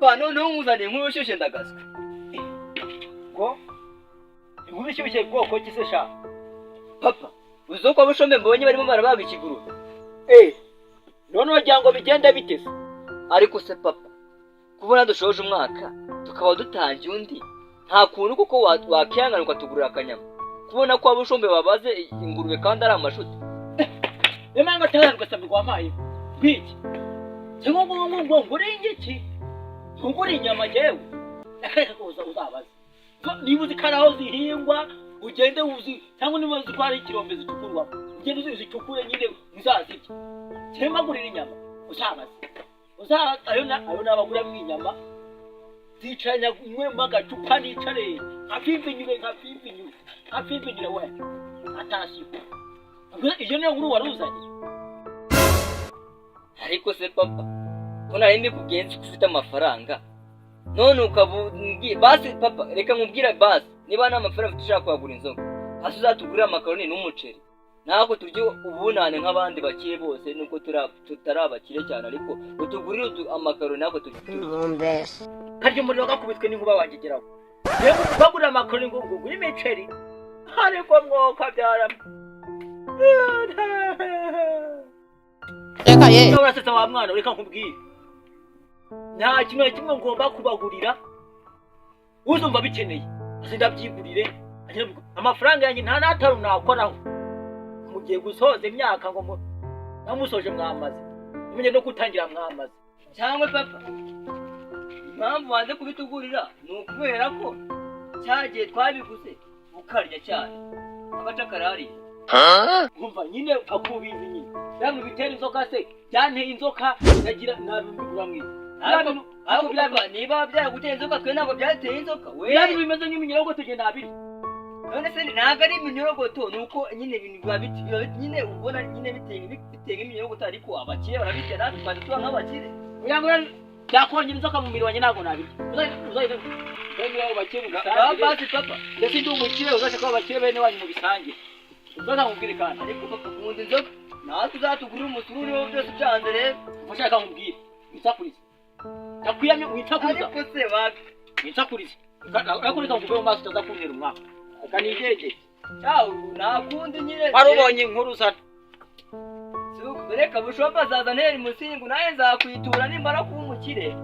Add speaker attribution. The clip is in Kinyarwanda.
Speaker 1: Papa, noneho nkuzaniye inkuru ishyushye, ndagaswe.
Speaker 2: Ngo inkuru ishyushye bwoko ki se sha?
Speaker 1: Papa, uzi ko Bushombe mbonye barimo barabaga ikigurube?
Speaker 2: Eh, none wagira ngo bigende bite se?
Speaker 1: Ariko se papa, kubona dushoje umwaka tukaba dutangiye undi, nta kuntu kuko wakihangana ukatugurira akanyama, kubona ko Abushombe babaze ingurube kandi ari amashuti?
Speaker 2: Niyo mpamvu atari ugasanga wampaye bwiki cyangwa ngo ngure iki, ntugure inyama jyewe akareka kuza uzabaze. Niba uzi ko ari aho zihingwa, ugende uzi, cyangwa niba uzi ko hari ikirombe zicukurwamo, ugende uzi zicukure nyine muzazirya. Cyangwa ngurira inyama, uzabaze uzabaze ayo ayo nabaguramo inyama, zicaranya nywemo agacupa, nicare nkafimbinyure, nkafimbinyure, nkafimbinyure we atasiyo. Iyo niyo nkuru wari uzanye?
Speaker 1: Ariko se papa, ko nari mbikubwiye nzi ko ufite amafaranga, none ukaba umbwiye? Basi papa, reka nkubwire, basi niba nta mafaranga ufite ushaka kuhagura inzoga, basi uzatugurire amakaroni n'umuceri, natwe turye ubunane nk'abandi bakire bose, nubwo tutari abakire cyane, ariko utugurire amakaroni natwe turye.
Speaker 2: Karya umuriro gakubitwe n'inkuba wangegeraho. Yewe, bagurira amakaroni ngo ngure imiceri, ariko mwoka byarama.
Speaker 3: Reka ye.
Speaker 2: Urasetsa wa mwana. Reka nkubwire, nta kintu na kimwe ngomba kubagurira. Uzumva bikeneye ase ndabyigurire. Amafaranga yanjye nta n'atanu nakoraho. Mugiye gusoza imyaka ngo namusoje mwamaze, mumenye no gutangira mwamaze.
Speaker 1: Cyangwa papa, impamvu wanze kubitugurira ni ukubera ko cya gihe twabiguze ukarya cyane agace karariye?
Speaker 2: Nkumva nyine akubizi nyine bya bintu bitera inzoka se, byanteye inzoka, ndagira nabigura mwiza.
Speaker 1: Ariko papa, niba byaraguteye inzoka, twe ntabwo byateye inzoka we.
Speaker 2: Bya bintu bimeze nk'iminyorogoto tugenda nabirya.
Speaker 1: None se ntabwo ari iminyorogoto, ni uko nyine ibintu biba nyine ubona nyine biteye nk'iminyorogoto, ariko abakire barabirya, natwe twaje tuba nk'abakire.
Speaker 2: Kugira ngo byakongera inzoka mu mubiri wanjye, ntabwo nabirya. Uzahita abo bakire mu
Speaker 1: Ngaho
Speaker 2: bisangire.
Speaker 1: basi papa.
Speaker 2: Ndetse ndi umukire, uzashaka abo bakire bene wanyu mu bisangire. Uzaza nkubwire kandi.
Speaker 1: Ariko papa, ukunda inzoga, natwe uzatugurira umusururu niba byose byanze rero.
Speaker 2: Ushaka nkubwire, witsakurize, ndakwiyamye, witsakuriza.
Speaker 1: Ariko se wapi?
Speaker 2: Witsakurize, ariko reka nkuve mu maso, utaza kuntera umwaka. Reka nigenge.
Speaker 1: Cyawe nta kundi nyine.
Speaker 2: Wari ubonye inkuru uzana.
Speaker 1: Reka Bushombe azaza ntera umusingu, nawe nzakwitura nimara kuba umukire.